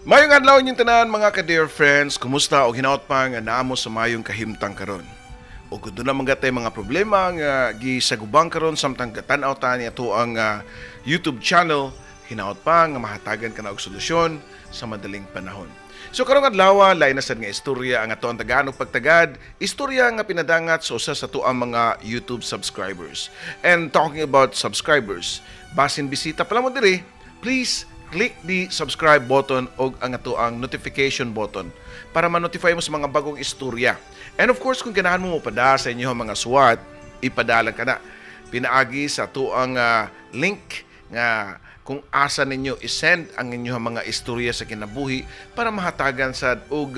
Mayong adlaw inyong tanan, mga ka-dear friends, kumusta og hinaot pa nga naamo sa mayong kahimtang karon. Og kung doon naman gatay mga problema nga gisagubang karon samtang gatan-aw ta ni ato ang YouTube channel, hinaot pa nga mahatagan ka na og solusyon sa madaling panahon. So karong adlaw, lain na sad nga istorya ang ato ang tagaan og pagtagad, istorya nga pinadangat sa usa sa atoang mga YouTube subscribers. And talking about subscribers, basin bisita pa lang mo diri, please click the subscribe button og ang atoang notification button para ma-notify mo sa mga bagong istorya. And of course, kung ganahan mo mopada sa inyong mga suwat, ipadala ka na. Pinaagi sa atoang link nga kung asa ninyo isend ang inyong mga istorya sa kinabuhi para mahatagan sad og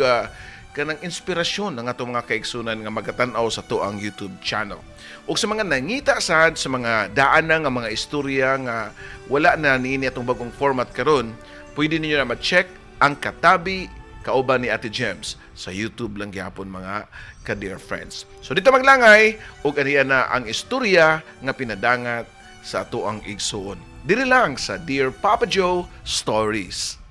kanang inspirasyon ng atong mga kaigsunan nga magatan-aw sa atoang YouTube channel. Og sa mga nangita sad sa mga daan na nga mga istorya nga wala na niini atong bagong format karon, pwede ninyo na ma-check ang Katabi kauban ni Ate Gems sa YouTube lang gyapon, mga ka-dear friends. So dito maglangay og aniya na ang istorya nga pinadangat sa atoang igsuon. Diri lang sa Dear Papa Joe Stories.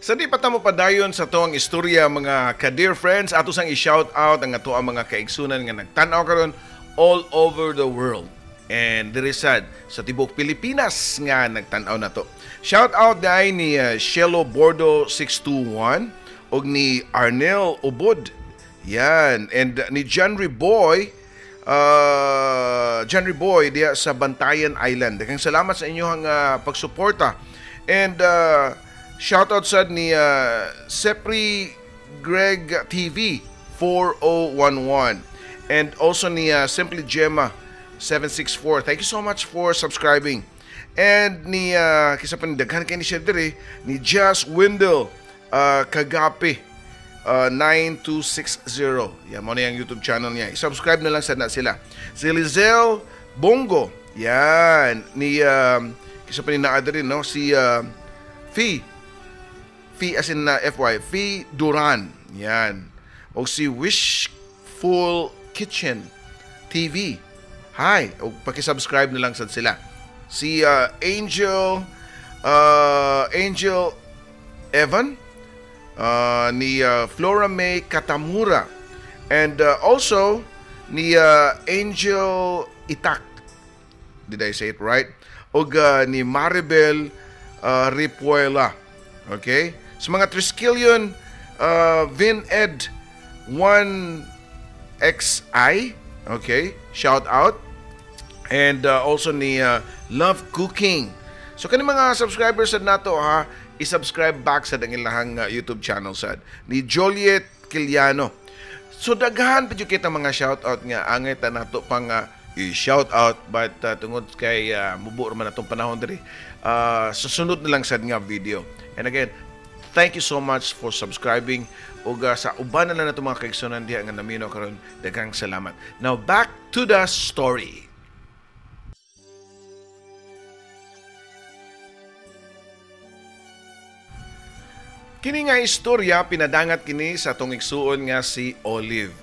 Sa di pa ta mo padayon sa tuang istorya, mga ka-dear friends, ato sang i-shout out ang ato ang mga kaigsunan nga nagtan-aw karon all over the world. And diri sad sa tibuok Pilipinas nga nagtan-aw nato. Shout out dai ni Shelo Bordo 621 og ni Arnel Ubod. Yan, and ni John Boy, John Boy diya sa Bantayan Island. Daghang salamat sa inyong pagsuporta. And shoutout sad ni Sepri Greg TV 4011 and also ni Simply Gemma 764. Thank you so much for subscribing. And ni kisa pa ni daghan kay ni siya diri, ni Jazz Wendell Kagape 9260. Yan mo na yung YouTube channel niya. I-subscribe na lang sad na sila. Si Lizelle Bongo. Yan ni kisa pa ni naa diri, no, si Fee Fee as in FY, Fee Duran. Yan. O si Wishful Kitchen TV. Hi. O paki-subscribe na lang sad sila. Si Angel Angel Evan, ni Flora May Katamura, and also ni Angel Itak. Did I say it right? Og ni Maribel Ripuela. Okay? Sa mga Triskelion, Vin Ed 1XI, okay? Shout out. And also ni Love Cooking. So kani mga subscribers sad nato ha, i-subscribe back sa ang ilahang YouTube channel sad. Ni Joliet Kiliano. So daghan pa jud kita mga shout out nga angay ta nato pang i-shout out, but tungod kay mubo man atong panahon diri, susunod na lang sad nga video. And again, thank you so much for subscribing. Ug sa uban na lang nato mga kaigsunan diha nga namino karon, daghang salamat. Now back to the story. Kini nga istorya pinadangat kini sa atong igsuon nga si Olive.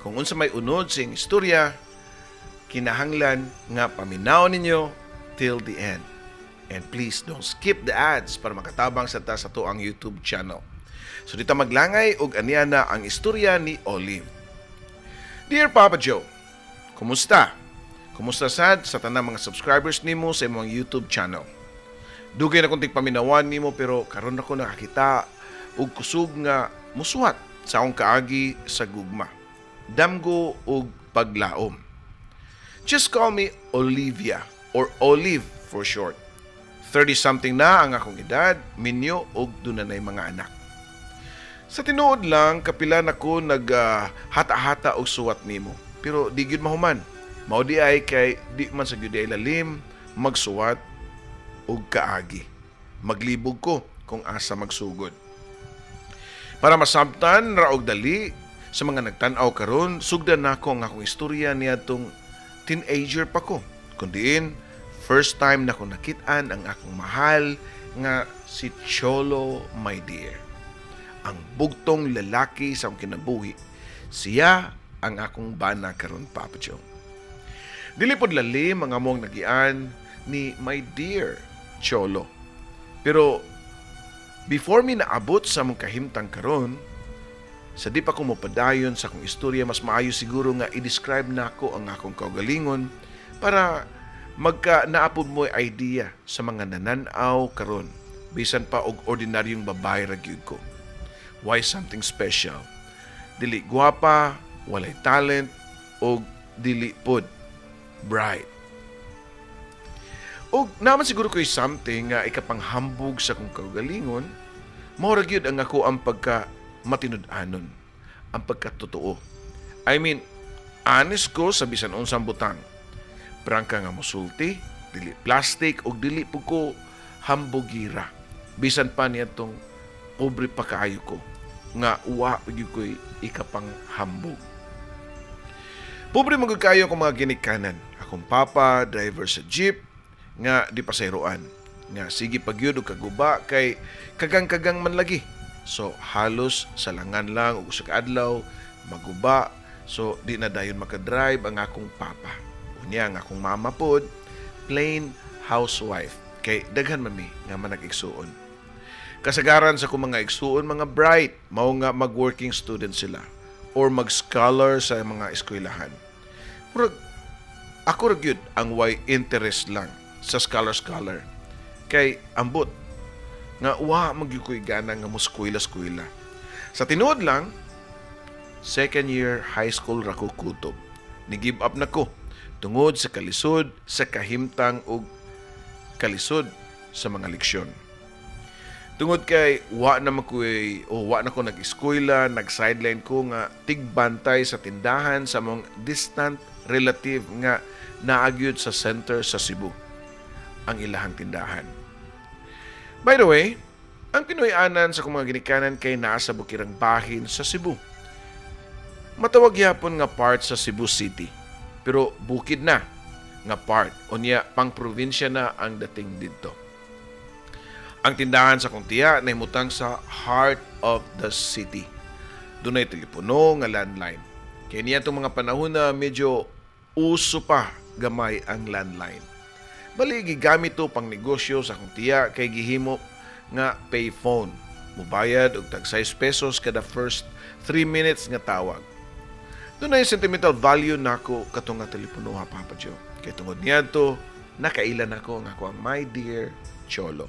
Kung unsa may unod sing istorya, kinahanglan nga paminaw ninyo till the end. And please don't skip the ads para makatabang sa ta sa tuang YouTube channel. So dito maglangay og aniya na ang istorya ni Olive. Dear Papa Joe, kumusta? Kumusta sad sa tanang mga subscribers nimo sa imong YouTube channel? Dugay na kong tigpaminawan nimo, pero karon ako nakakita og kusog nga musuwat sa akong kaagi sa gugma. Damgo og paglaom. Just call me Olivia or Olive for short. 30-something na ang akong edad, minyo og dunanay mga anak. Sa tinuod lang, kapila nako nag hata-hata og suwat nimo. Pero di gyud mahuman. Mao di ay kay di man sa gyud ay lalim magsuwat og kaagi. Maglibog ko kung asa magsugod. Para masabtan ra og dali sa mga nagtan-aw karon, sugdan nako ang akong istorya niadtong Teenager pa ko. Kundiin, first time na ko nakitaan ang akong mahal nga si Cholo, my dear. Ang bugtong lalaki sa akong kinabuhi. Siya ang akong bana karon, Papa Joe. Dili pod lalim ang among nagian ni my dear Cholo. Pero before mi naabot sa among kahimtang karon, sa di pa ko mopadayon sa akong istorya, mas maayo siguro nga i-describe nako ang akong kaugalingon para magka naapod mo idea sa mga nananaw karon, bisan pa og ordinaryong babae ra gyud ko. Why something special? Dili gwapa, walay talent og dili pod bright. Og naman siguro ko'y something nga ikapanghambog sa akong kaugalingon, mao ra gyud ang ako ang pagka matinud-anon, ang pagkatotoo. I mean, honest ko sa bisan unsang butang. Prangka nga mosulti, dili plastic og dili pud ko hambugira. Bisan pa niadtong pobre pa kaayo ko nga wa gyud ko'y ikapanghambog. Pobre man gud kaayo akong mga ginikanan. Akong papa, driver sa jeep nga di pasayroan. Nga sige pagyud og kaguba kay kagang-kagang man lagi. So halos salangan lang og usa ka adlaw maguba. So di na dayon makadrive ang akong papa. Unya ang akong mama pod, plain housewife kay daghan man mi nga manag-igsuon. Kasagaran sa akong mga igsuon mga bright, mao nga mag-working student sila or mag-scholar sa mga eskwelahan. Murag ako ra gyud ang way interest lang sa scholar-scholar. Kay ambot nga wa man gyud ko'y gana nga mo-eskwela-eskwela. Sa tinuod lang, second year high school ra ko kutob. Ni-give up na ko tungod sa kalisod sa kahimtang ug kalisod sa mga leksyon. Tungod kay wa na man ko'y o wa na ko nag-eskwela, nag-sideline ko nga tigbantay sa tindahan sa among distant relative nga naagyod sa center sa Cebu ang ilahang tindahan. By the way, ang Pinoy-anan sa akong mga ginikanan kay naa sa bukirang bahin sa Cebu. Matawag gyapon nga part sa Cebu City, pero bukid na nga part, unya pang probinsya na ang dating didto. Ang tindahan sa akong tiya nahimutang sa heart of the city. Dunay telepono nga landline. Kaya niya itong mga panahon na medyo uso pa gamay ang landline. Bali, gigamit to pang negosyo sa akong tiya kay gihimo nga payphone. Mubayad og tag 6 pesos kada first 3 minutes nga tawag. Dunay sentimental value nako katong nga telepono ha, Papa Joe. Kay tungod niadto, nakailan nako ang ako ang my dear Cholo.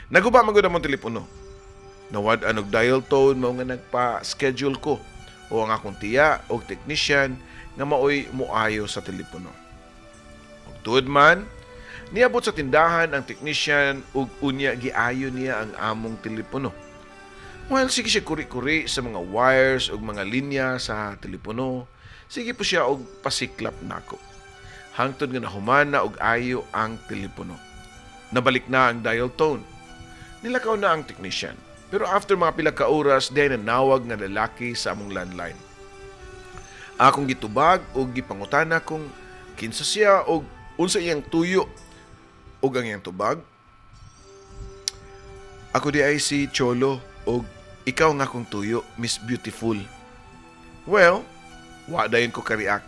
Naguba man gud among telepono. Nawad-an og dial tone, mao nga nagpa-schedule ko o ang akong tiya og technician nga maoy moayo sa telepono. Ug tuod man, niabot sa tindahan ang technician ug unya giayo niya ang among telepono. While sige siya kuri-kuri sa mga wires ug mga linya sa telepono, sige po siya og pasiklap nako. Hangtod nga nahuman na og ayo ang telepono. Nabalik na ang dial tone. Nilakaw na ang technician. Pero after mga pila ka oras, diay nanawag nga lalaki sa among landline. Akong gitubag og gipangutana kung kinsa siya og unsa iyang tuyo, og ang iyang tubag, "Ako di ay si Cholo og ikaw nga akong tuyo, Miss Beautiful." Well, wa dayon ko ka-react.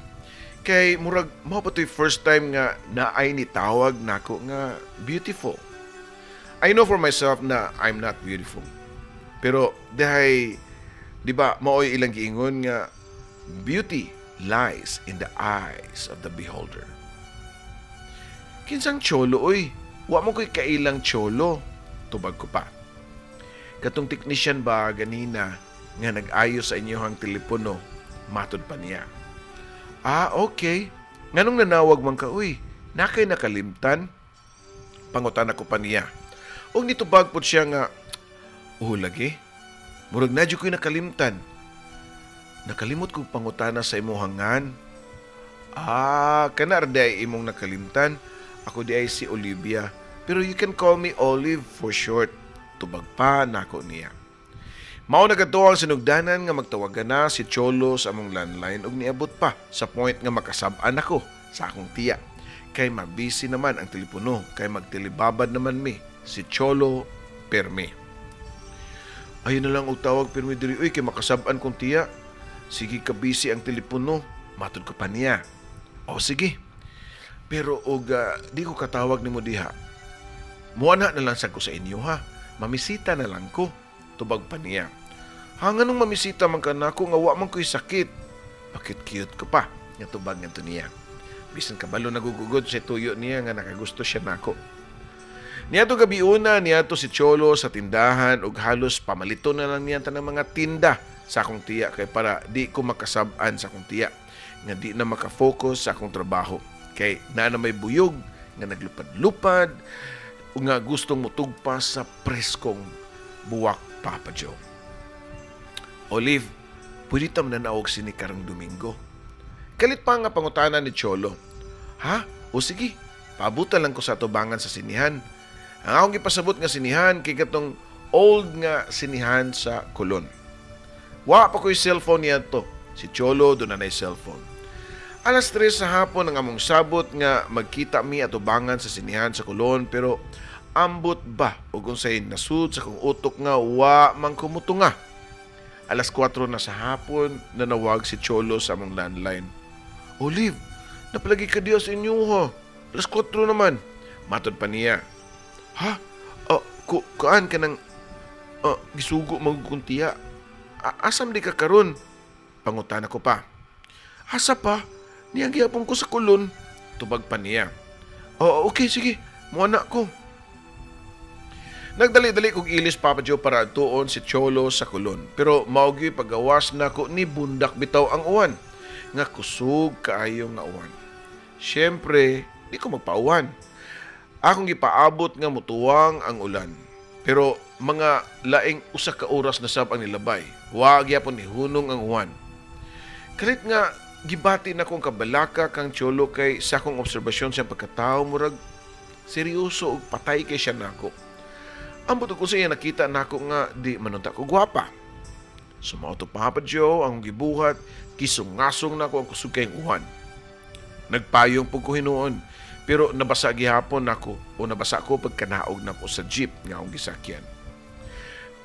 Kay murag mao pa to'y first time nga naay ni tawag nako nga beautiful. I know for myself na I'm not beautiful. Pero dihay, di ba, maoy ilang giingon nga beauty lies in the eyes of the beholder. "Kinsang Cholo oy? Wa man ko'y kailang Cholo," tubag ko pa. "Katong technician ba ganina nga nag-ayo sa inyohang telepono," matod pa niya. "Ah, okay. Nganong nanawag man ka uy? Nakay nakalimtan?" Pangutana ko pa niya. Og nitubag pod siya nga, "Oh lagi, murag na ko'y nakalimtan. Nakalimot kong pangutana sa imong ngan." "Ah, kana ra diay imong nakalimtan. Ako di ay si Olivia. Pero you can call me Olive for short," tubag pa nako niya. Mao na kadto ang sinugdanan nga magtawagan na si Cholo sa among landline ug niabot pa sa point nga makasab-an ako sa akong tiya. Kay mabisi naman ang telepono, kay magtelebabad naman mi, si Cholo permi. Ayun na lang og tawag permi diri uy, kay makasab-an kong tiya. Sige ka busy ang telepono, matud ko pa niya. O sige. Pero og di ko katawag nimo diha. Muana na lang sad ko sa inyo ha. Mamisita na lang ko. Tubag pa niya. Ha, nganong mamisita man ka nako nga wa man ko'y sakit? Bakit cute ko pa? Nga tubag nga to niya. Bisan kabalo nagugugod sa tuyo niya nga nakagusto siya nako. Niadto gabi una, niadto si Cholo sa tindahan ug halos pamalito na lang niya tanang mga tinda sa akong tiya kay para di ko makasab-an sa akong tiya nga di na makafocus sa akong trabaho. Kay naa na may buyog nga naglupad-lupad ug nga gustong mutugpa sa preskong buwak, Papa Joe. Olive, pwede ta mananaog sini karong Domingo? Kalit pa nga pangutana ni Cholo. Ha? O sige, paabutan lang ko sa atubangan sa sinihan. Ang akong gipasabot nga sinihan kay katong old nga sinihan sa Colon. Wa pa ko'y cellphone niya to. Si Cholo doon na na'y cellphone. 3:00 sa hapon ang among sabot nga magkita mi atubangan sa sinihan sa Colon, pero ambot ba ug unsay nasud sa kong utok nga wa man kumutunga. 4:00 na sa hapon nanawag si Cholo sa among landline. Olive, napalagi ka diya sa inyo ha. 4:00 naman. Matod pa niya. Ha? Kuan ka ng gisugo magkuntiya. Asam di ka karon? Pangutana ko pa. Asa pa? Niya gihapon ko sa Kulon. Tubag pa niya. Oh, okay, sige. Muana ko. Nagdali-dali kog ilis, Papa Joe, para tuon si Cholo sa Kulon. Pero mao gyud pagawas nako ni bundak bitaw ang uwan. Nga kusog kaayo nga uwan. Siyempre, di ko magpauwan. Akong gipaabot nga mutuwang ang ulan. Pero mga laing usa ka oras na sab ang nilabay. Wa gyapon ni hunong ang uwan. Kalit nga gibati na kong kabalaka kang Cholo kay sa akong obserbasyon siyang pagkatao murag seryoso og patay kay siya nako. Ambot ko sa iya nakita nako nga di manunta ko gwapa. Sumao to, Papa Joe, ang gibuhat, kisungasong nako ang kusog kayong uwan. Nagpayong pug ko hinuon, pero nabasa gihapon nako o nabasa ko pagkanaog nako sa jeep nga akong gisakyan.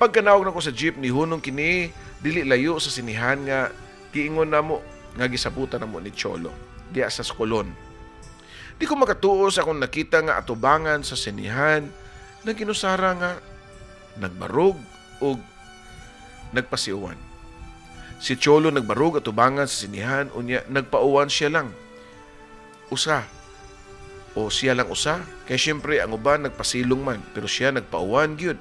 Pagkanaog nako sa jeep ni hunong kini dili layo sa sinihan nga giingon namo nga gisabutan namo ni Cholo diya sa Colon. Di ko makatuo sa akong nakita nga atubangan sa sinihan na ginusara nga nagbarog og nagpasiuwan. Si Cholo nagbarog atubangan sa sinihan, unya nagpauwan siya lang. Usa. O siya lang usa. Kaya siyempre ang uban nagpasilong man, pero siya nagpauwan gyud.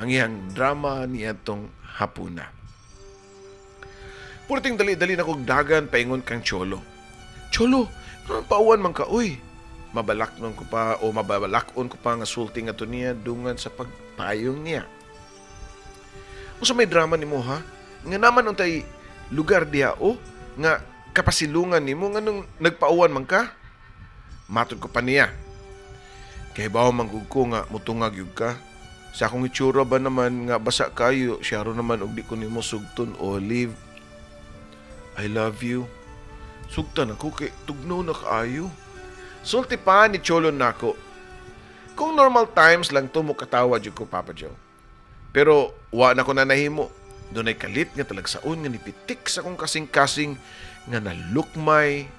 Ang iyang drama niya tong hapuna. Purting dali-dali na kog dagan paingon kang Cholo. Cholo, anong pauwan man ka, uy? Mabalaknon ko pa o mababalakon ko pa nga sulti nga to niya dungan sa pagpayong niya. Unsa may drama nimo ha? Nga naman untay lugar diha o nga kapasilungan nimo nganong nagpauwan man ka? Matod ko pa niya. Kay bawo man gud ko nga mutungag yug ka. Sa akong itsura ba naman nga basa kayo, siya ro naman og di ko nimo sugton, Olive. I love you. Sugtan ako kay tugnaw na kaayo. Sulti pa ni Cholo nako. Kung normal times lang to mokatawa jud ko, Papa Joe. Pero wa na ko na nahimo. Dunay kalit nga talagsaon nga nipitik sa akong kasing-kasing nga nalukmay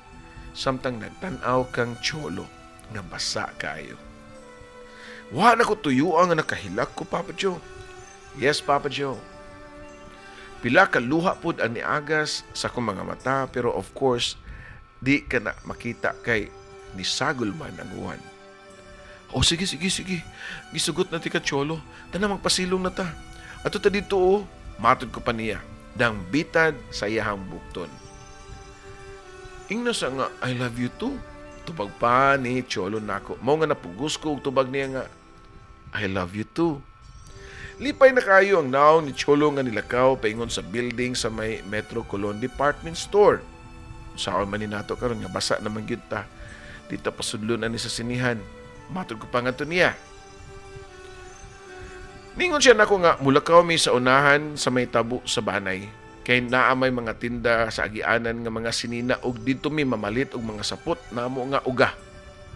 samtang nagtan-aw kang Cholo nga basa kaayo. Wa na ko tuyuan nga nakahilak ko, Papa Joe. Yes, Papa Joe. Pila ka luha pud ang niagas sa akong mga mata, pero of course, di ka na makita kay nisagol man ang uwan. O sige, sige, sige. Gisugot na ti ka, Cholo. Tana magpasilong na ta. Ato ta dito o. Matod ko pa niya. Dang bitad sa iyahang bukton. Ingna sa nga, I love you too. Tubag pa ni Cholo nako. Mao nga napugos ko og tubag niya nga, I love you too. Lipay na kayo ang naong ni Cholo nga nilakaw paingon sa building sa may Metro Colon Department Store. Saon man ni nato karon nga basa naman gyud ta. Di ta pasudlon ani sa sinihan. Matod ko pa nga to niya. Ningon siya nako nga mulakaw mi sa unahan sa may tabo sa banay. Kay naa may mga tinda sa agianan nga mga sinina og didto mi mamalit og mga sapot namo nga uga.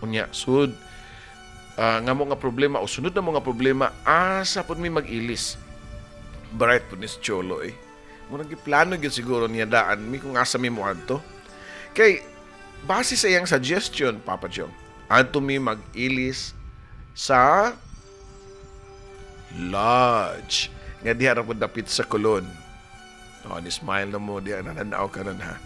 Unya sud nga mo nga problema o sunod na mo nga problema, asa pud mi mag-ilis. Bright pud ni si Cholo eh. Murag giplano gyud siguro niya daan mi kung asa mi moadto. Kay base sa iyang suggestion, Papa Joe, adto mi mag-ilis sa lodge nga diha ra pud dapit sa Colon. Oh, ni smile na mo diha nananaw karon ha.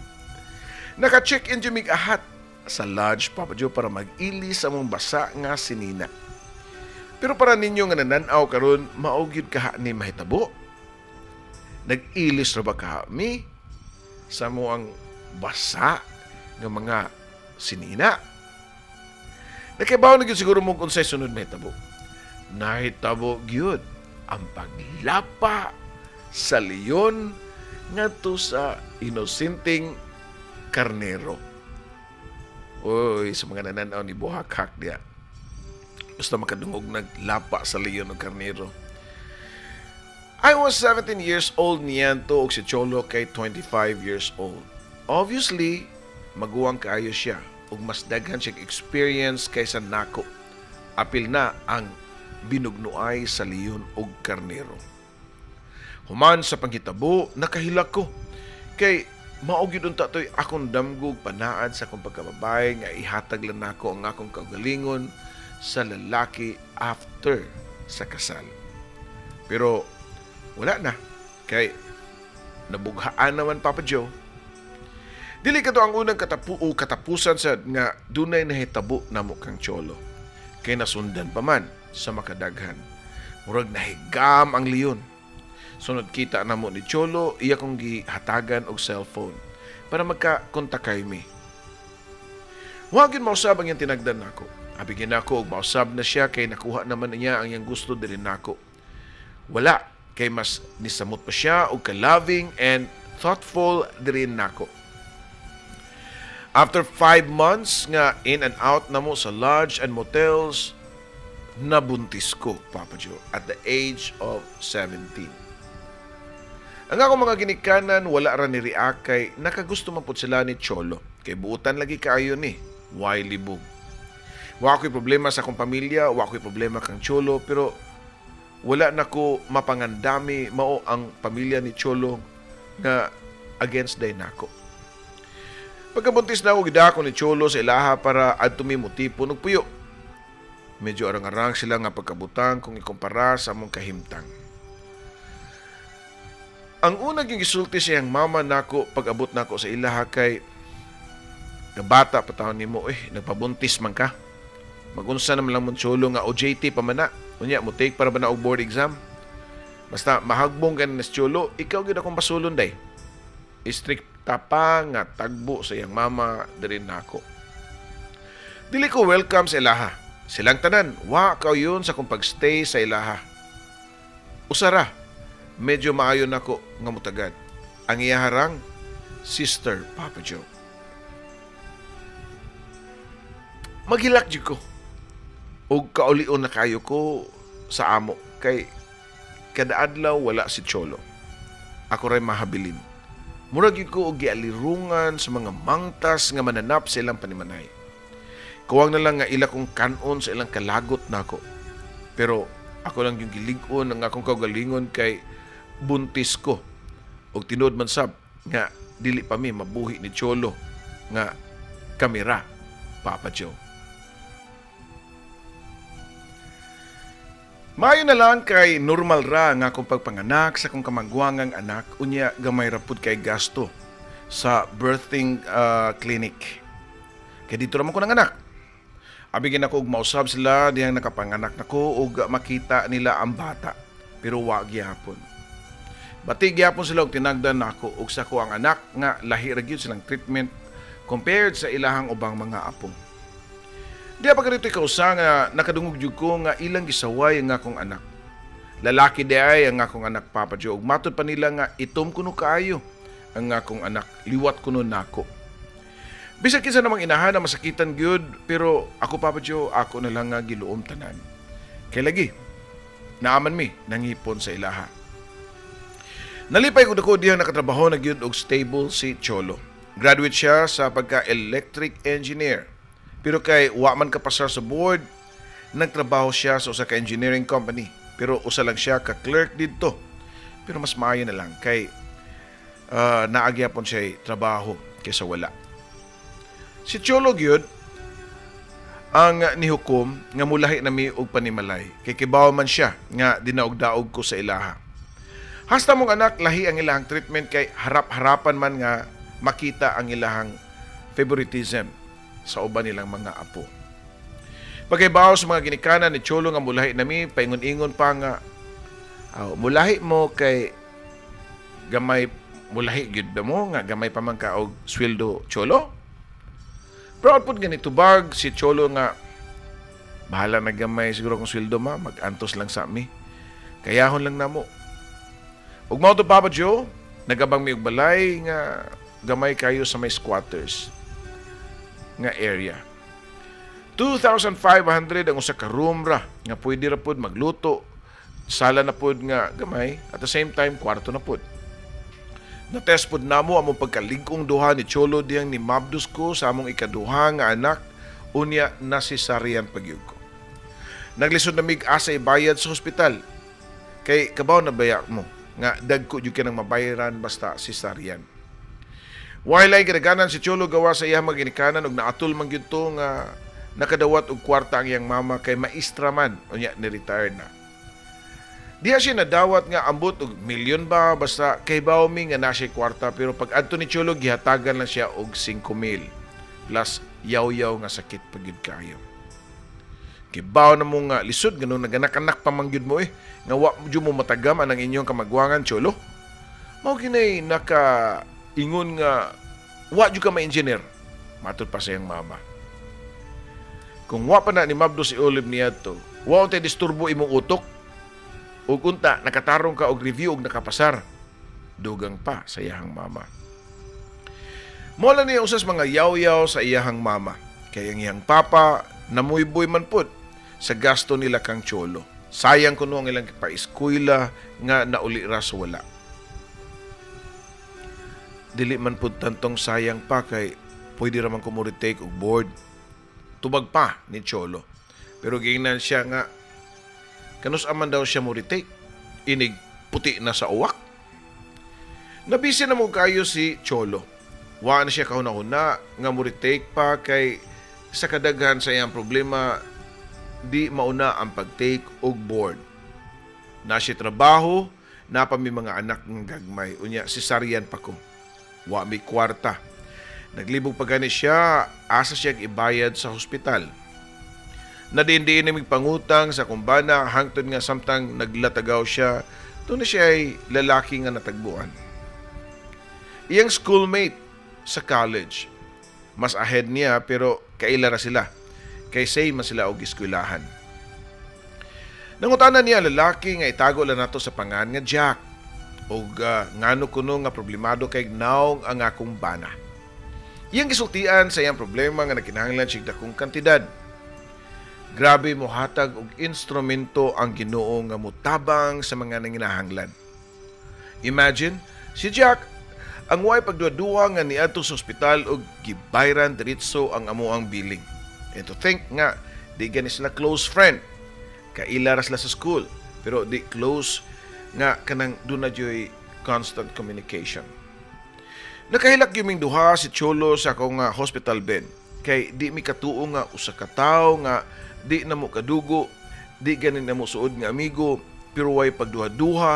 Naka-check-in jud mig ahat sa lodge, Papa Joe, para mag-ilis sa among basa nga sinina. Pero para ninyo nga nananaw karon, mao gyud kaha ni mahitabo. Nag-ilis ra ba kaha mi sa mo ang basa nga mga sinina? Nakabaw na gyud siguro mo kung unsay sunod mahitabo. Nahitabo gyud ang paglapa sa leon ngadto sa inosenteng karnero. Uy, sa mga nananaw ni buhak-hak diya. Basta makadungog naglapa sa leon og karnero. I was 17 years old niyanto og si Cholo kay 25 years old. Obviously, maguwang kaayo siya ug mas daghan siya experience kaysa nako. Apil na ang binugnuay sa leon og karnero. Human sa panghitabo, nakahilak ko. Kay mao gyud unta toy akong damgog panaad sa akong pagkababae nga ihatag lang nako ang akong kaugalingon sa lalaki after sa kasal. Pero wala na. Kay nabughaan naman, Papa Joe. Dili kato ang unang katapusan sa nga dunay nahitabo namo kang Cholo. Kay nasundan pa man sa makadaghan. Murag nahigam ang leon. Sunod kita namo ni Cholo, iya kong gihatagan og cellphone para magka-kontakay mi. Wa gyud mausab ang iyang tinagdan nako. Abi gyud nako og mausab na siya kay nakuha naman niya ang iyang gusto diri nako. Wala, kay mas nisamot pa siya og ka-loving and thoughtful diri nako. After 5 months nga in and out namo sa lodge and motels, nabuntis ko, Papa Joe, at the age of 17. Ang akong mga ginikanan wala ra ni react kay nakagusto man pud sila ni Cholo. Kay buutan lagi kaayo ni, why libog. Wa ako'y problema sa akong pamilya, wa ako'y problema kang Cholo, pero wala na ko mapangandami mao ang pamilya ni Cholo nga against day nako. Pagkabuntis na ako, gidako ni Cholo sa ilaha para adto mi motipon og puyo. Medyo arang-arang sila nga pagkabutang kung ikumpara sa among kahimtang. Ang una gyud gisulti sa iyang mama nako pag-abot nako sa ilaha kay nabata pa taon nimo nagpabuntis man ka. Magunsa naman lang mong Cholo nga OJT pa man na. Unya mo take para ba na og board exam. Basta mahagbong ka ni Cholo, ikaw gyud akong basulon day. Istrikta pa nga tagbo sa iyang mama diri nako. Dili ko welcome sa ilaha. Silang tanan, wa kaw yun sa akong pagstay sa ilaha. Usara, medyo maayo nako nga mutagad. Ang iyaharang sister, Papa Joe. Maghilak jud ko. Og kaulion na kayo ko sa amo kay kada adlaw wala si Cholo. Ako ray mahabilin. Murag gyud ko og gialirungan sa mga mangtas nga mananap sa ilang panimanay. Kuwang na lang nga ila kong kanon sa ilang kalagot nako. Pero ako lang yung gilig-on ang akong kaugalingon kay buntis ko. Og tinuod man sab nga dili pa mi mabuhi ni Cholo nga kamera, Papa Joe. Maayo na lang kay normal ra nga akong pagpanganak sa akong kamagwangang anak, unya gamay ra pud kay gasto sa birthing clinic. Kay dito ra man ko nanganak. Abi gid ako og mausab sila dihang nakapanganak nako og makita nila ang bata, pero wa gyapon. Bati gyapon sila og tinagdan nako og sa ko ang anak nga lahi ra gyud silang treatment compared sa ilahang ubang mga apo. Diha pa kanito kausa nga nakadungog jud ko nga ilang gisaway ang akong anak. Lalaki di ay ang akong anak, Papa Joe. Ug matud pa nila nga itom kuno kaayo ang akong anak, liwat kuno nako. Bisag kinsa namang inahan na masakitan gyud, pero ako, Papa Joe, ako na lang nga giluom tanan. Kay lagi naaman mi nangipon sa ilaha. Nalipay ko dako dihang nakatrabaho na gyud og stable si Cholo. Graduate siya sa pagka-electric engineer. Pero kay wa man kapasar sa board, nagtrabaho siya sa usa ka engineering company. Pero usa lang siya ka clerk didto. Pero mas maayo na lang kay naagyapon siya trabaho kaysa wala. Si Cholo gyud ang nihukom nga mulahi nami og panimalay. Kay kibaw man siya nga dinaog-daog ko sa ilaha. Hasta mong anak, lahi ang ilahang treatment kay harap-harapan man nga makita ang ilahang favoritism sa uban nilang mga apo. Pagkaibaw sa mga ginikanan ni Cholo nga mulahi nami, paingon-ingon pa nga, "Aw, mulahi mo kay gamay, mulahi gyud ba mo nga gamay pa man ka og sweldo, Cholo?" Proud pud gani tubag si Cholo nga, "Bahala na gamay siguro kung sweldo, ma, mag-antos lang sa mi. Kayahon lang namo." Ug mao to, Papa Joe, nagabang mi og balay nga gamay kayo sa may squatters nga area. 2,500 ang usa ka room ra nga pwede ra pud magluto, sala na pud nga gamay, at the same time kwarto na pud. Na-test pud namo among pagkalig-ong duha ni Cholo diyang ni mabdos ko sa among ikaduha nga anak, unya na cesarean pagyud ko. Naglisod na mig asa ibayad sa ospital. Kay kabaw na baya mo nga dagko jud ka nang mabayaran basta cesarean. Way laing kadaganan si Cholo gawa sa iyang mga ginikanan ug naatol man gyud to nga nakadawat og kwarta ang iyang mama kay maestra man, unya ni-retire na. Diha siya nadawat nga ambot og milyon ba, basta kay mi nga na siya kwarta, pero pag adto ni Cholo gihatagan lang siya og 5,000 plus yaw-yaw nga sakit pa gyud kayo. Kibaw na mo nga lisod ganun naganak-anak pa man gyud mo nga wa jud mo matagam ang inyong kamagwangan, Cholo. Mao kinay naka ingon nga wa jud ka ma-engineer. Matud pa sa iyang mama. Kung wa pa na ni mabdo si Olive niadto, wa untay disturbo imong utok. Ug unta nakatarong ka og review ug nakapasar. Dugang pa sa iyahang mama. Mola niya usas mga yaw-yaw sa iyahang mama. Kay ang iyang papa namuyboy man pud sa gasto nila kang Cholo. Sayang kuno ang ilang paeskwela nga nauli ra sa wala. Dili man pud tantong sayang pa kay pwede ra man ko mo retake og board. Tubag pa ni Cholo. Pero giingnan siya nga kanus aman daw siya mo retake. Inig puti na sa uwak. Nabisi na mo kayo si Cholo. Wa na siya kahuna-huna nga mo retake pa kay sa kadaghan sa iyang problema di mauna ang pag-take og board. Na siya trabaho, na pa mi mga anak ng gagmay. Unya, cesarean pa ko. Wa mi kwarta. Naglibog pa gani siya, asa siya ibayad sa hospital. Nadiin-diin na pangutang sa kumbana, hangtod nga samtang naglatagaw siya, doon na siya ay lalaki nga natagbuan. Iyang schoolmate sa college. Mas ahead niya pero kaila ra sila. Kay same man sila og eskwelahan. Nangutana niya lalaki nga itago lang nato sa pangan nga Jack. Og ngano kuno nga problemado kay naong ang akong bana. Iyang gisultian sa iyang problema nga nagkinahanglan siya dakong kantidad. Grabe mohatag og instrumento ang Ginoo nga motabang sa mga nanginahanglan. Imagine, si Jack ang way pagduha-duha nga niadto sa ospital og gibayran diretso ang amoang billing. And to think nga di gani sila close friend. Kaila ra sila sa school pero di close nga kanang duna joy constant communication. Nakahilak gyud ming duha si Cholo sa akong hospital bed kay di mi katuo nga usa ka tawo nga di na mo kadugo, di gani na mo suod nga amigo, pero way pagduha-duha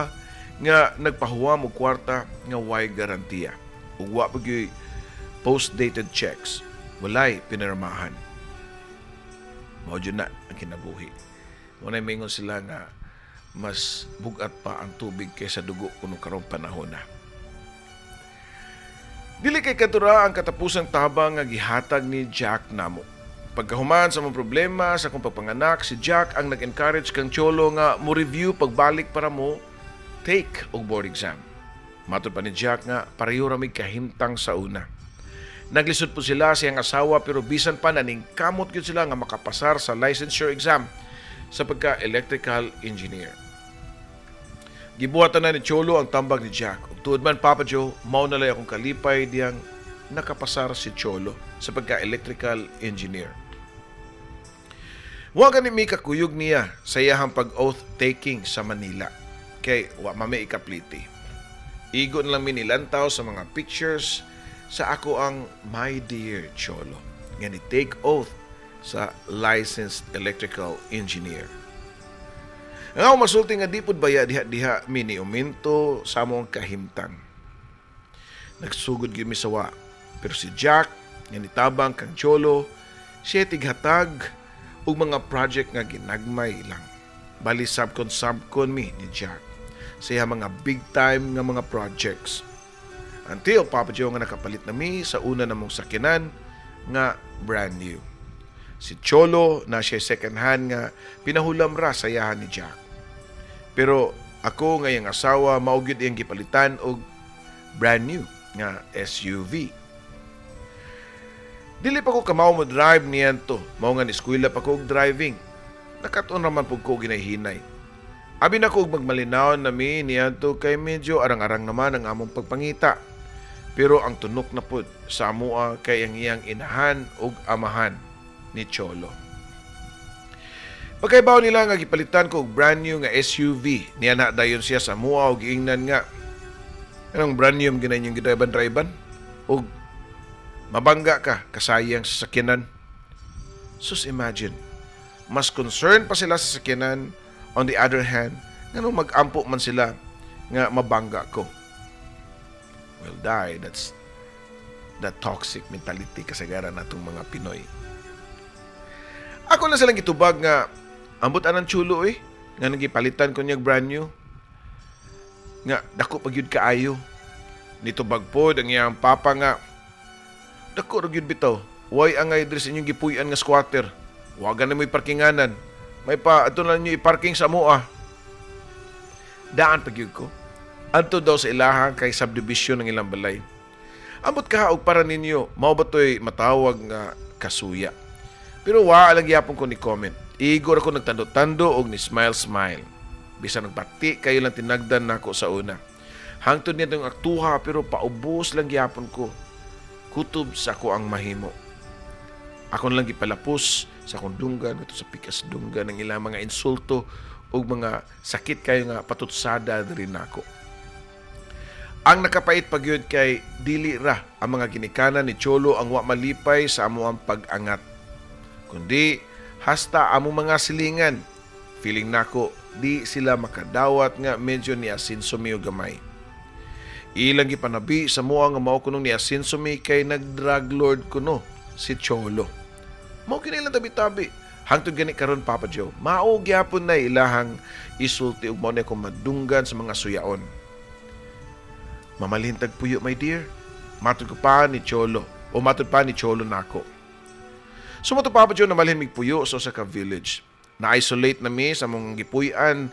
nga nagpahuwam og kwarta nga way garantiya. Ug wa pa gyud post-dated checks. Walay pinirmahan. Mao jud na ang kinabuhi. Mo na mingon sila nga mas bugat pa ang tubig kaysa dugo kuno karong panahon na. Dili kay katura ang katapusang tabang nga gihatag ni Jack namo. Pagkahuman sa mga problema sa akong pagpanganak, si Jack ang nag-encourage kang Cholo nga mo review pagbalik para mo take og board exam. Matod pa ni Jack nga pareho ra mig kahimtang sa una. Naglisod po sila sa iyang asawa pero bisan pa naningkamot gyud sila nga makapasar sa licensure exam sa pagka-electrical engineer. Gibuhatan na ni Cholo ang tambag ni Jack. Ug tuod man, Papa Joe, mao na lay akong kalipay diyang nakapasar si Cholo sa pagka-electrical engineer. Wa gani mi kakuyog niya sa iyahang pag-oath taking sa Manila. Kay wa man mi ikapliti. Igo na lang mi nilantaw sa mga pictures sa ako ang my dear Cholo nga ni take oath sa licensed electrical engineer. Ang ako masulti nga di pud baya diha-diha mi ni uminto sa among kahimtang. Nagsugod gyud mi sawa. Pero si Jack nga nitabang kang Cholo, siya tighatag og mga project nga ginagmay lang. Bali subcon-subcon mi ni Jack sa iya mga big time nga mga projects. Until, Papa Joe, nga nakapalit na mi sa una namong sakyanan nga brand new. Si Cholo na siya second hand nga pinahulam ra sa iyahan ni Jack. Pero ako nga iyang asawa, mao gyud iyang gipalitan og brand new nga SUV. Dili pa ko kamao mo drive niyanto. Mao nga eskwela pa ko og driving. Nakatuon raman pud ko ginahinay. Abi na ko og magmalinaw na mi niyanto kay medyo arang-arang naman ang among pagpangita. Pero ang tunok na pud sa amoa kay ang iyang inahan ug amahan ni Cholo. Pagkaibaw nila nga gipalitan ko og brand new nga SUV, niya na dayon siya sa amoa og giingnan nga, "Anong brand new ginay yung gidriban-driban? Og mabangga ka, kasayang sa sakyanan." Sus, imagine. Mas concerned pa sila sa sakyanan. On the other hand, nganong mag-ampo man sila nga mabangga ko. Well, die, that's the toxic mentality kasagaran natong mga Pinoy. Ako na silang gitubag nga ambot anang Cholo eh, nga nagipalitan ko niya brand new. Nga dako pa gyud kaayo. Nitubag pod ang iyang papa nga dako ra gyud bitaw. Way angay diri sa inyong gipuy-an nga squatter. Wa gani mo'y parkinganan. May pa ato na ninyo i-parking sa amoa. Daan pa gyud ko. Adto daw sa ilaha kay subdivision ng ilang balay. Ambot ka og para ninyo, mao ba to'y matawag nga kasuya? Pero wa lang gyapon ko ni comment. Igor ako nagtando-tando og ni smile smile. Bisan nagbati kayo lang tinagdan nako sa una. Hangtod niya itong aktuha, pero paubos lang gyapon ko. Kutob sa ako ang mahimo. Ako lang gipalapos sa akong dunggan ito sa pikas dunggan ng ilang mga insulto ug mga sakit kayo nga patutsada diri nako. Ang nakapait pa gyud kay dili ra ang mga ginikanan ni Cholo ang wa malipay sa amo ang pag-angat, kundi hasta among mga silingan. Feeling nako di sila makadawat nga medyo ni asinso mi og gamay. Ilang gipanabi sa mua nga mao kunong ni asinso mi kay nag-drug lord kuno si Cholo. Mao kini ilang tabi-tabi. Hangtod gani karon, Papa Joe, mao gyapon na ilahang isulti ug mao na akong madunggan sa mga suyaon. "Mamalhin tag puyo, my dear." Matod ko pa ni Cholo o matod pa ni Cholo nako. So mo to, Papa Joe, namalhin mig puyo sa usa ka village. Na-isolate na mi sa mong gipuy-an,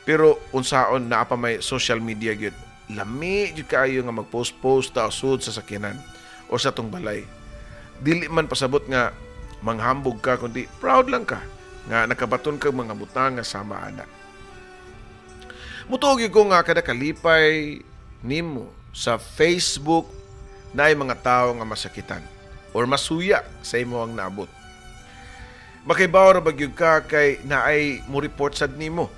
pero unsaon naa pa may social media gyud. Lami gyud kaayo nga mag-post-post ta sud sa sakyanan o sa tong balay. Dili man pasabot nga manghambog ka, kundi proud lang ka nga nakabaton kag mga butang nga sama ana. Mutuo gyud ko nga kada kalipay nimo sa Facebook naay mga tawo nga masakitan or masuya sa imo ang naabot. Makaibaw ra ba gyud ka kay naay mo report sad nimo.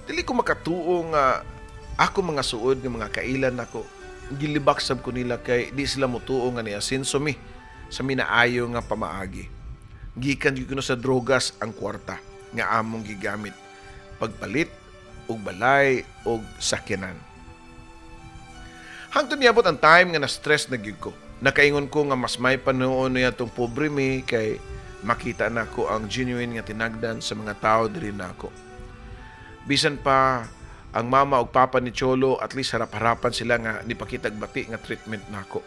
Dili ko makatuo nga ako mga suod nga mga kailan nako gilibak sab ko nila kay di sila motuo nga niasinso mi sa minaayo nga pamaagi. Gikan gyud kuno sa drogas ang kwarta nga among gigamit pagpalit og balay og sakyanan. Hangtod niabot ang time nga na-stress na gyud ko. Nakaingon ko nga mas may panuon niya tong pobre mi kay makita nako ang genuine nga tinagdan sa mga tao diri nako. Bisan pa ang mama ug papa ni Cholo, at least harap-harapan sila nga nipakitag bati nga treatment nako.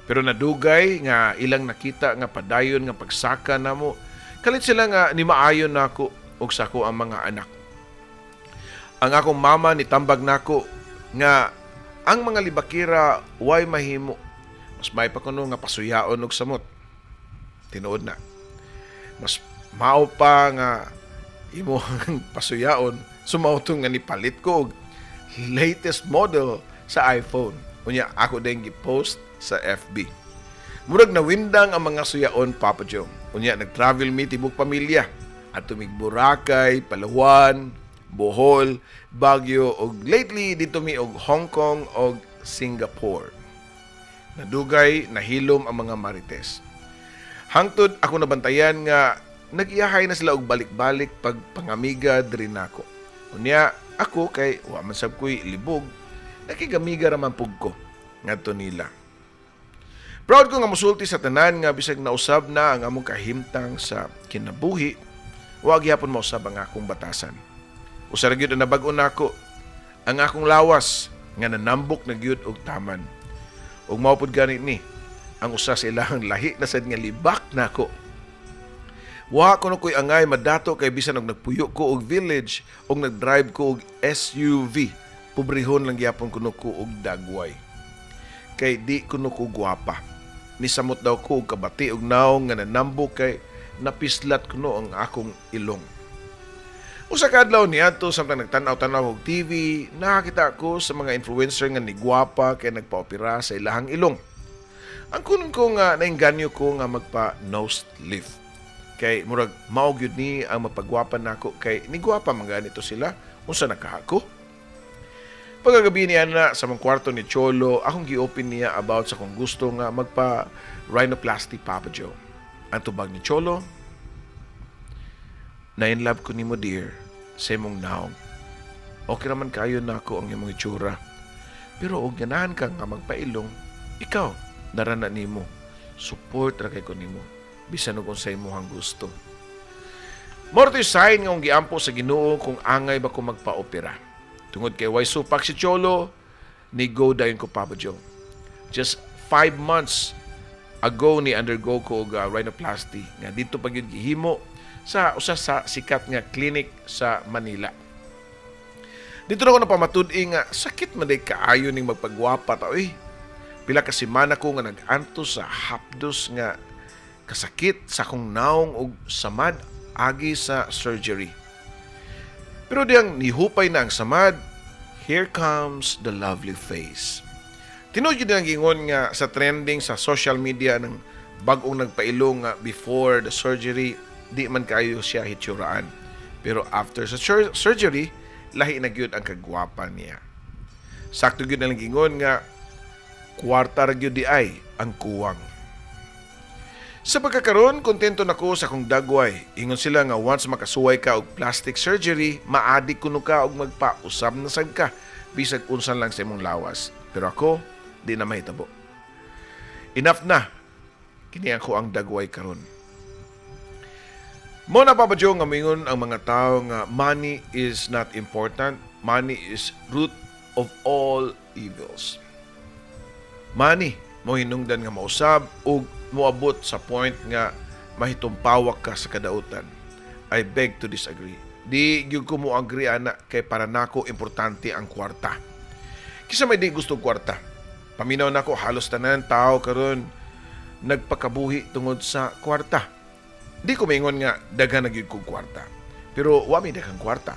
Pero nadugay nga ilang nakita nga padayon nga pagsaka namo, kalit sila nga ni maayon nako ug sako ang mga anak. Ang akong mama nitambag nako nga ang mga libakira way mahimo. Mas may pa kuno nga pasuyaon og samot. Tinuod na. Mas mao pa nga Imo pasuyaon, so mao to nga nipalit ko og latest model sa iPhone. Unya ako din gi-post sa FB. Murag nawindang ang mga suyaon, Papa Joe. Unya nag-travel mi tibok pamilya. Adto mig Boracay, Palawan, Bohol, Baguio ug lately didto mi og Hong Kong og Singapore. Nadugay nahilom ang mga marites. Hangtod ako nabantayan nga nag-iyahay na sila og balik-balik pag pangamiga diri nako. Unya ako kay wa man sab ko'y libog, nakigamiga ra man pug ko ngadto nila. Proud ko nga mosulti sa tanan nga bisag nausab na ang among kahimtang sa kinabuhi, wa gihapon mausab ang akong batasan. Usa ra gyud ang nabag-o nako, ang akong lawas nga nanambok na gyud og taman. Ug mao pud gani ni ang usa sa ilahang lahi na sad nga libak nako. Wa kuno ko'y angay madato kay bisan og nagpuyo ko og village og nag-drive ko og SUV, pobrehon lang gyapon kuno ko og dagway. Kay di kuno ko gwapa. Nisamot daw ko og kabati og naong nga nanambok kay napislat kuno ang akong ilong. Usa ka adlaw niadto samtang nagtan-aw-tan-aw og TV, nakakita ko sa mga influencer nga nigwapa kay nagpaopera sa ilahang ilong. Ang kunon ko nga nainganyo ko nga magpa nose lift. Kay murag mao gyud ni ang mapagwapa nako kay nigwapa man ganito sila, unsa na kaha ko? Pagkagabi niya na sa mong kwarto ni Cholo, akong gi-open niya about sa kung gusto nga magpa rhinoplasty, Papa Joe. Ang tubag ni Cholo, "Na in love ko nimo, dear, sa imong naong. Okay raman kayo nako ang imong itsura. Pero og ganahan ka nga magpailong, ikaw, narana nimo. Support ra kay ko nimo. Bisan og unsay imong gusto." Mao to'y sign nga akong giampo sa Ginoo kung angay ba ko magpa-opera. Tungod kay way supak si Cholo, ni go dayon ko, Papa Joe. Just 5 months ago ni undergo ko og rhinoplasty nga dito pa gyud gihimo sa usa sa sikat nga clinic sa Manila. Dito na ko napamatud-i nga sakit man day kaayo ning magpagwapa ta oy. Pila ka semana ko nga nag-antos sa hapdos nga kasakit sa akong naong og samad agi sa surgery. Pero diyang nihupay na ang samad, here comes the lovely face. Tinuod gyud ang gingon nga sa trending sa social media ng bag-ong nagpailong nga before the surgery, di man kayo siya hitsuraan. Pero after sa surgery, lahi na gyud ang kagwapa niya. Sakto gyud ang gingon nga kwarta ra gyud di ay ang kuwang. Sa pagkakaroon, kontento na ko sa akong dagway. Ingon sila nga once makasuway ka og plastic surgery, maadi kuno ka og magpausab na sad ka bisag unsan lang sa imong lawas. Pero ako, di na mahitabo. Enough na. Kini ako ang dagway karon. Mo na, Papa Joe, nga mingon ang mga tao nga money is not important. Money is root of all evils. Money mo hinungdan nga mausab ug moabot sa point nga mahitumpawak ka sa kadautan. I beg to disagree. Di gyud ko mo agree ana kay para nako importante ang kwarta. Kisa may di gusto og kwarta? Paminaw nako, halos tanan tao karon nagpakabuhi tungod sa kwarta. Di ko maingon nga daghan na gyud kog kwarta. Pero wa mi daghang kwarta.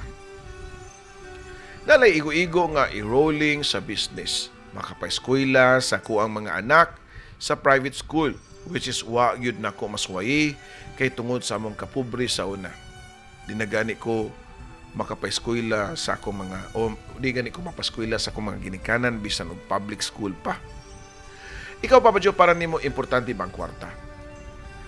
Nalay igo-igo nga i-rolling sa business. Makapaeskwela sa kuang mga anak sa private school, which is wa gyud nako masuwayi kay tungod sa among kapobre sa una. Di na gani ko makapaeskwela sa akong mga o di gani ko mapaskwela sa akong mga ginikanan bisan og public school pa. Ikaw, Papa Joe, para nimo importante ba ang kwarta?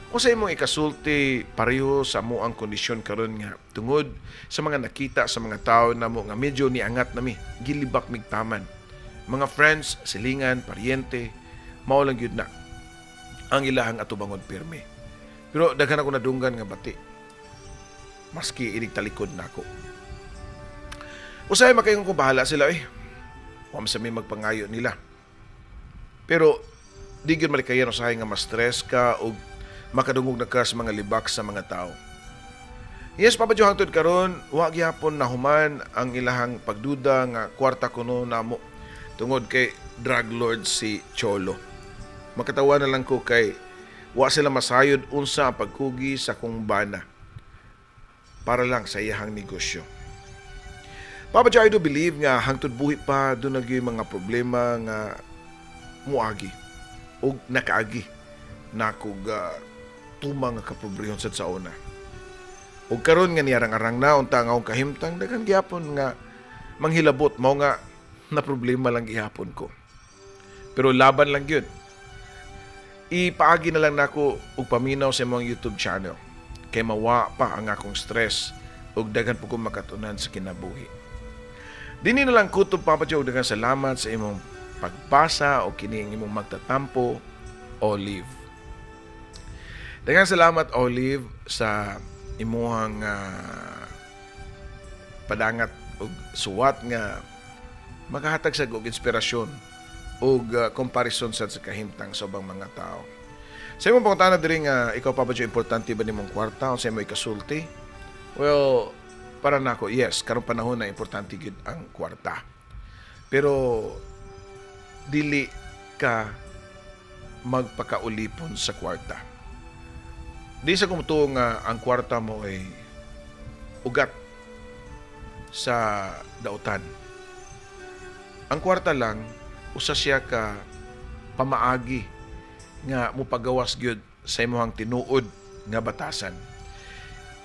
Kung sa imong ikasulti pareho sa mo ang kondisyon karon nga tungod sa mga nakita sa mga tao namo nga medyo niangat nami, gilibak mig taman. Mga friends, silingan, paryente, mao lang gyud na ang ilahang atubangon pirmi. Pero daghan ako nadunggan nga bati. Maski inig talikod nako. Usahay makaingon ko bahala sila eh. Wa man sa mi magpangayo nila. Pero di gyud malikayan usahay nga ma-stress ka o makadungog na ka sa mga libak sa mga tao. Yes, Papa Joe, hangtod karon wa gyapon nahuman ang ilahang pagduda nga kwarta kuno namo tungod kay drug lord si Cholo. Makatawa na lang ko kay wa sila masayod unsa ang pagkugi sa kong bana. Para lang sa iyahang negosyo. Papa Joe, I do believe nga hangtod buhi pa duna gyud mga problema nga muagi o nakaagi na kog tuma nga kapobrehon sad sa una. Ug karon nga niarang-arang na unta nga akong kahimtang, daghan gihapon nga manghilabot, mao nga na problema lang gihapon ko. Pero laban lang gyud. Ipaagi na lang nako og paminaw sa imong YouTube channel kay mawa pa ang akong stress ug daghan po kong makatunan sa kinabuhi. Dini na lang kutob, Papa Joe, daghang salamat sa imong pagbasa o kini ang imong magtatampo, Olive. Daghang salamat, Olive, sa imuhang padangat og suwat nga makahatag sa og inspirasyon og comparison sad sa kahimtang sa ubang mga tao. Sa imong pangutana diri nga ikaw, Papa Joe, importante ba nimong kwarta o sa imo ikasulti? Well, para nako, yes, karong panahon na importante gyud ang kwarta. Pero dili ka magpakaulipon sa kwarta. Di sa kumutuo nga ang kwarta mo ay ugat sa dautan. Ang kwarta lang usa siya ka pamaagi nga mupagawas gyud sa imong tinuod nga batasan.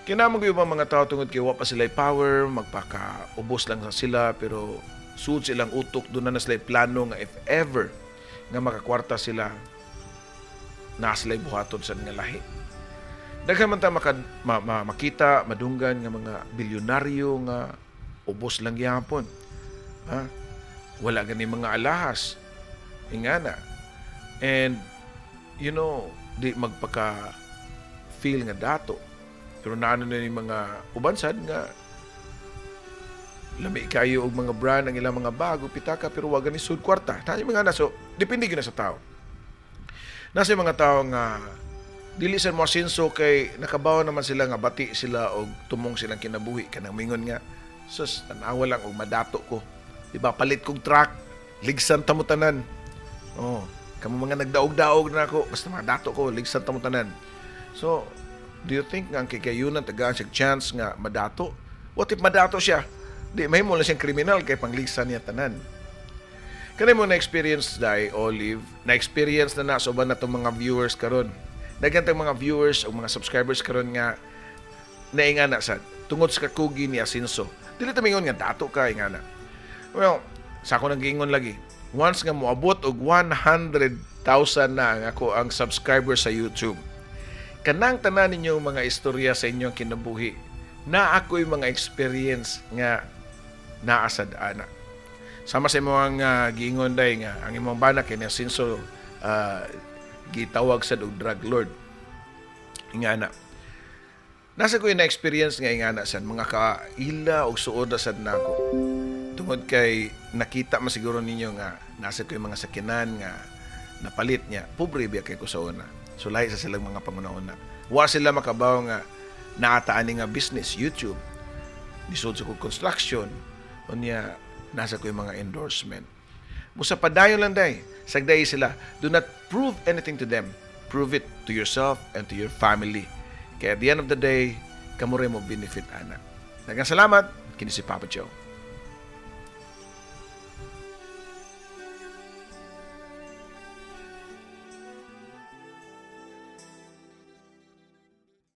Kinamang gyud mga tao tungod kay wa pa sila power, magpakaubos lang sa sila, pero sud silang utok duna na sila plano nga if ever nga makakwarta sila, na sila buhaton sa nga lahi. Daghan man ta makita, madunggan nga mga bilyonaryo nga ubos lang gihapon. Ha? Wala gani mga alahas. Ingana. And di magpaka feel nga dato. Pero naano na yung mga uban sad nga lami kayo og mga brand ang ilang mga bago pitaka, pero wa gani sud kwarta. Tayo mga na, so depende gyud na sa tao. Nasa mga tao nga dili sa mo asenso kay nakabaw naman sila nga bati sila og tumong silang kinabuhi, kanang mingon nga, "Sus, tanawa lang og madato ko. Di ba, palit kog truck, ligsan ta mo tanan. Oh, kamo mga nagdaog-daog na ako, basta madato ko, ligsan ta mo tanan." So, do you think nga ang kikayunan tagaan siya chance nga madato? What if madato siya? Di mahimo lang siyang kriminal kay pangligsan niya tanan. Kani mo na-experience dai, Olive, na-experience na na sa uban natong mga viewers karon. Daghan tang mga viewers o mga subscribers karon nga naingana sad tungod sa kakugi ni Asinso. Dili ta mingon nga dato ka ingana. Well, sa ako nang giingon lagi. Once nga moabot og 100,000 na ang ako ang subscriber sa YouTube, kanang tanan ninyong mga istorya sa inyong kinabuhi, na ako'y mga experience nga naa sad ana. Sama sa imong giingon day nga ang imong bana kay ni Asinso gitawag sad og drug lord. Ingana. Nasa ko na experience nga ingana sad mga kaila og suod na sad nako. Tungod kay nakita man siguro ninyo nga nasa ko yung mga sakyanan nga napalit niya. Pobre biya kay ko sa una. So lahi sa silang mga panguna-una. Wa sila makabaw nga naataan ni nga business, YouTube. Nisod sa kong construction. Unya, nasa ko yung mga endorsement. Musa padayon lang day. Sagday sila. Do not prove anything to them. Prove it to yourself and to your family. Kaya at the end of the day, kamo rin mo benefit ana. Daghang salamat. Kini si Papa Joe.